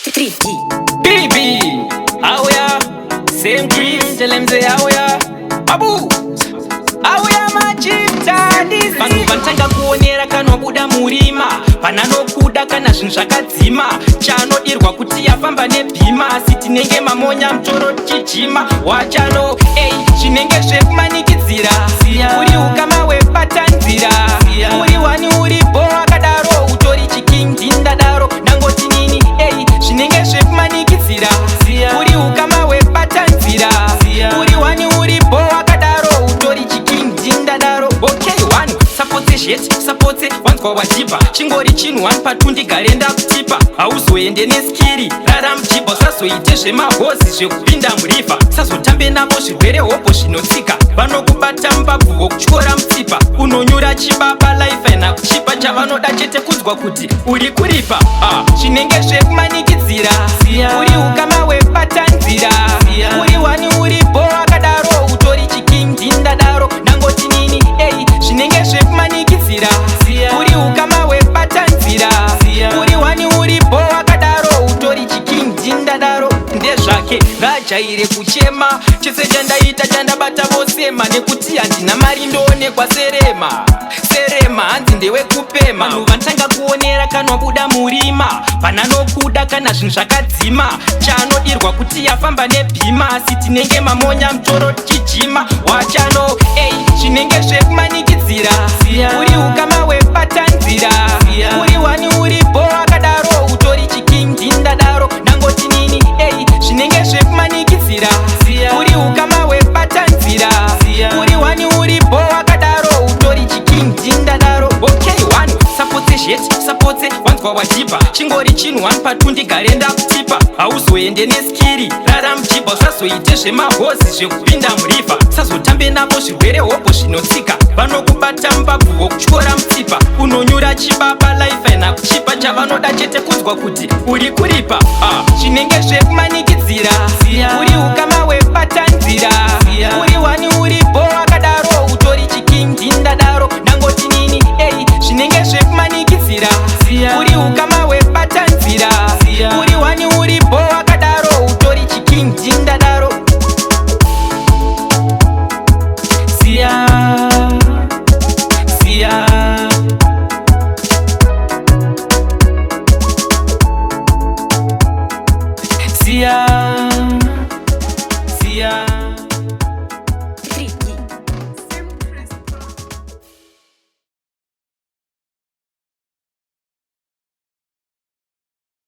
3D. BB, auya, same trees, tell them say auya, Abu, auya machitadisi. Vanhu vanotanga kuonera kanobuda murima, pananokuda kana zvinhu zvakadzima, chanodirwa kuti yafamba nebhima, asi tinenge mamonya mutoro tichijima, wachano, ei, zvinenge zvekumanikidzira, uri ukama hwebatanzira, uri wani uripo akadaro, utori chiking ndadaro, ndangoti nini, ei, zvinenge zvekumanikidzira, uri ukama hwebatanzira, uri wani uripo akadaro, utori chiking ndadaro. Okay, one sapotse shet sapotse wanzwa wajibha chingori chinhu one patundigare ndakutipa hauzoende neskiri rara mujibha usazoite zvemahozi zvekupinda murivha sazotambe navo zvirwere hobho zvinotsika vanokubata mbabvu vokutyora mutsipa unonyura chibaba life aina kuchipa chavanoda chete kunzwa kuti uri kuripa. Ah, zvinenge zvekumanikidzira uri ukama hwebatanzira uri wani uripo akadaro utori chiking ndadaro ndangoti nini ei zvinenge zvekumanikidzira uri ukama hwebatanzira uri wani uripo akadaro utori chiking ndadaro. Ndezvake ngajaire kuchema chese chandaita chandabata vosema nekuti handina mari ndoonekwa serema serema hanzi ndewekupema. Vanhu vanotanga kuonera kanobuda murima pananokuda kana zvinhu zvakadzima chanodirwa kuti yafamba nebhima asi tinenge mamonya mutoro tichijima wachano ei zvinenge zvekumanikidzira uri ukama hwebatanzira uri wani uripo akadaro utori chiking ndadaro ndangoti nini ei zvinenge zvekumanikidzira uri ukama hwebatanzira uri wani uripo akadaro utori chiking ndadaro. Okay, one sapotse shet sapotse wanzwa wajibha chingori chinhu one patundigare ndakutipa hauzoende neskiri rara mujibha usazoite zvemahozi zvekupinda murivha sazotambe navo zvirwere hobho zvinotsika vanokubata mbabvu vokutyora mutsipa unonyura chibaba life aina kuchipa chavanoda chete kunzwa kuti uri kuripa. Ah, zvinenge zvekumanikidzira uri ukama hwebatanzira uri wani uripo akadaro utori chiking ndadaro ndangoti nini ei zvinenge zvekumanikidzira uri ukama hwebatanzira uri wani uripo akadaro utori chiking ndadaro. Siya siya siya.